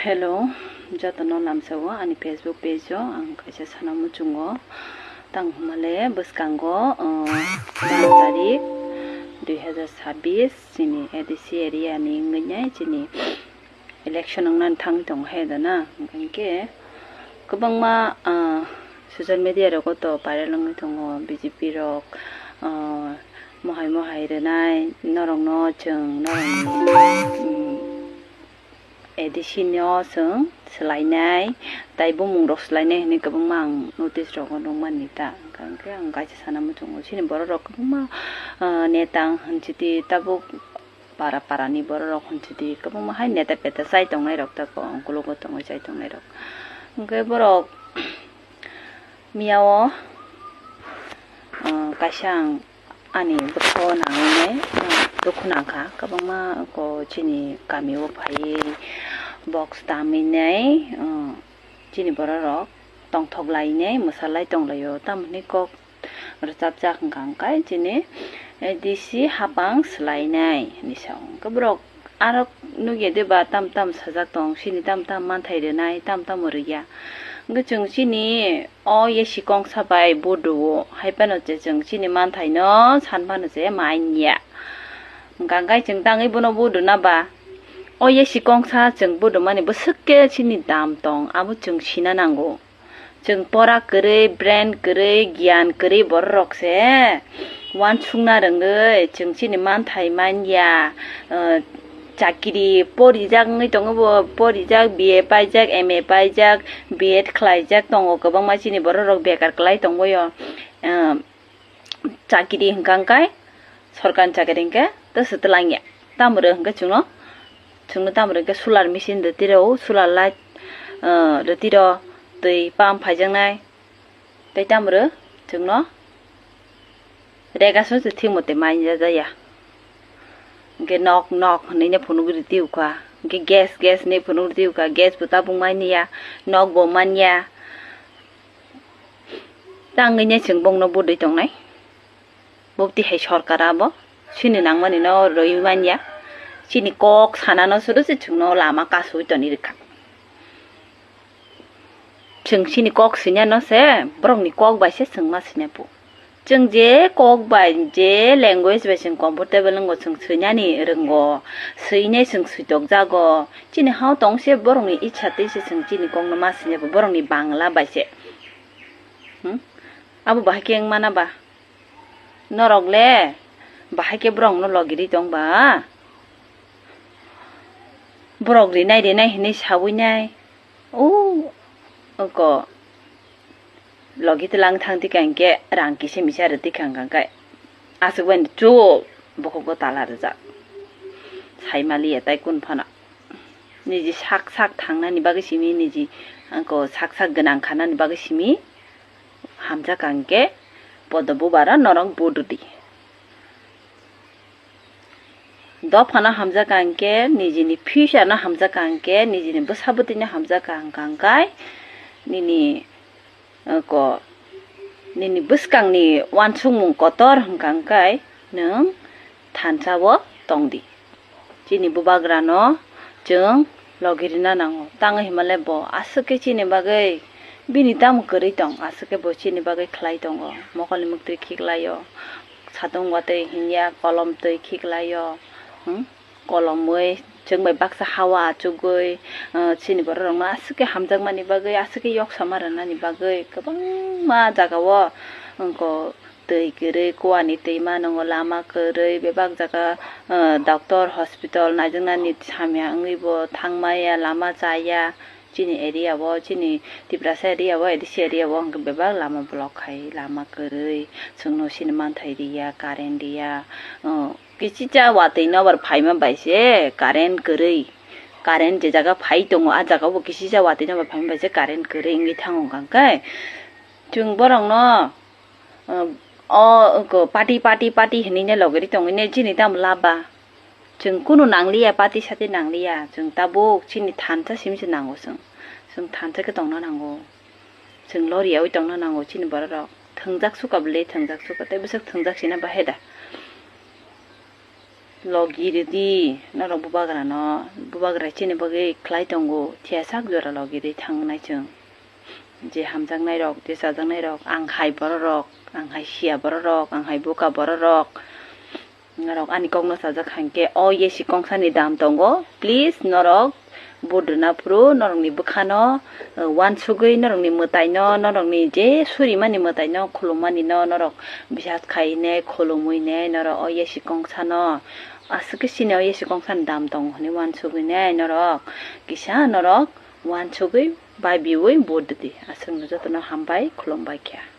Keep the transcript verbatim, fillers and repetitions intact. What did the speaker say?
Hello, jotono lamsao ani Facebook page o ang kaisa sana muchungo. Tang hwnmale bwskango, uh, baro tarik dui hazar sabbish chini A D C area ni wngwi nai chini election wngna thangwi tongo hai da na. Hwnkhe kwbangma, ah, social media rogo to viral wngwi tongo, B J P rok, ah, mohai mohai rwnai, norokno chwng, norokni, mm, A D C no chwng swlainai, tai bumung rok swlainai hwnwi kwbangma ang notice rogo nukmani ta. Hwnkhe ang kaisa sana muchungo, chini borok rok kwbangma, ah, neta hwn chiti tabuk para para ni borok rok hwn chiti kwbangma hai neta peta chai tongnai rok ta ko, ongkulugo tongwi chai tongnai rok. Hwnkhe borok miyao, ah, kaisa ang ani bwkhao nangwi nai, ah, dukhu nangkha kwbangma ko chini kamio phaiwi box tamwi nai, ah, chini borok rok tongthok lai nai mwsalai tonglaio tamoni kok rwchapjak hwnkha hwnkhe chini, eh, D C hapang swlainai hinwi sa o. Hwnkhe borok aro nukya de ba tam tam sajak tong, chini tam tam manthai rwnai, tam tamo rwya. Hwnkhe chwng chini o A C kongsa bai vote rwo, hai phano je chwng chini manthaino san phano je manya. Hwnkha hwnkhe chwng tangwi bono vote rwna ba o A C kongsa chwng vote rwmani bwswk khe chini dam tong, abo chwng sina nango. Chwng pora kwrwi, brain kwrwi, giyan kwrwi borok rok se uansukna rwngwi chwng chini manthai manya, ah, chakiri porijak wngwi tongo bo, porijak, B A paijak, M A paijak, B Ed khlaijak tongo, kwbangma chini borok rok bekar kwlai tongbaio, ah, chakiri hwnkha hwnkhe, sorkarni chakiri hwnkhe tei se twlangya. Tamoro hwnkhe chwngno, chwngno tamoro hwnkhe solar machine rwtwi rw, solar light, ah, rwtwi rw, twi pump phaijaknai. Tei tamoro chwngno rega song se thik mote manya jaya. Hwnkhe nok nok hwnwi no phunugwi rwtwi ukha. Hwnkhe gas gas hwnwi phunugwi rwtwi ukha. Gas bo tabuk manya, nok bo manya. Tangwi ne chwng bongno budwi tongnai. Bo tihai sorkar abo chini nangmani no rwi manya. Chini kok sanano suru se chwngno lama kasui toni rwkha. Chwng chini kok swinya no se, borokni kok bai se chwng ma swinya phu. Chwng je kok bai, je language bai chwng comfortable wngo, chwng swinani rwngo, swinai chwng switok jago. Chini hao tong se borokni ichha twi se chwng chini kokno ma swinya phu, borokni Bangla bai se. Hmm? Abo bahai khe wng mana ba? Norok le bahai khe borokno logiri tong ba? Borok rinai rinai hinwi sawi nai. O, oko logi tlang thang tikha hwnkhe rang kisa misa rw tikha hwnkha hwnkhe aswk bai chuk bokhokgo tala rwjak. Sai maliya tai kun phano. Niji sak sak thangnani bagwi simi, niji oko sak sak gwnang khanani bagwi simi hamjakha hwnkhe podo bubaro norok vote rwdi. Dophano hamjakha hwnkhe, nijini future no hamjakha hwnkhe, nijini bwsa bwtwino hamjakha hwnkha hwnkhe, nini, oko, nini bwskangni uansukmung kotor hwnkha hwnkhe, nwng thansa-o tongdi. Chini bubagrano chwng logi rwna nango. Tangwi hwnmale bo aswk khe chini bagwi bini tamo kwrwi tong, aswk khe bo chini bagwi khlai tongo. Mokolni mwktwi khiklaio, satung watwi hinya, kolom twi khiklaio, hmm? Kolomwi chwng bai baksa hawa achugwi, ah, chini borok rokno aswk khe hamjakmani bagwi, aswk khe yok sama rwnani bagwi kwbangma jagao, wngkha twi kwrwi, kuani twi mano, lama kwrwi, bebak jaga, ah, doctor, hospital naijaknani hamya wngwi bo thangmaya, lama chaya. Chini area o, chini Tiprasa area o, A D C area o hwnkhe bebak lama block khai, lama kwrwi, chwngno sini manthai riya, current riya, ah, kisicha watwi nobar phaima bai se current kwrwi, current je jaga phai tongo, ah jaga o bo kisicha watwi nobar phaima bai se current kwrwi wngwi thango hwnkha khe chwng borokno, ah, o, oko, party, party, party hinwi ne logiri tongwi ne chini tamo laba. Chwng kunu nangliya, party sati nangliya, chwng tabuk chini thansa simi se nango chwng. Chwng thansa khe tongna nango. Chwng loriyaui tongna nango chini borok rok. Thwngjak suka bwle, thwngjak suka. Tei bwswk thwngjak sina bahai da. Logi ridi norok bubagrano, bubagra chini bagwi khlai tongo, thiya sak jora logi rwi thangnai chwng. Je hamjaknairok, je chajaknairok, ang hai bororok, ang hai siya bororok, ang hai buka bororok, norok ani kokno chajak hainkhe o A C kongsani dam tongo, please norok vote rwna phuru norokni bwkhano, uh, uansugwi norokni mwtaino, norokni je surimani mwtaino, khulummanino norok bisas khaiwi ne, khulumwi ne norok o A C kongsano, aswk khe chini o A C kongsani dam tongo hwnwi uansugwi ne norok kisa norok uansugwi baibiui vote rwdi. Aswkno jotono hambai, khulumbai kha.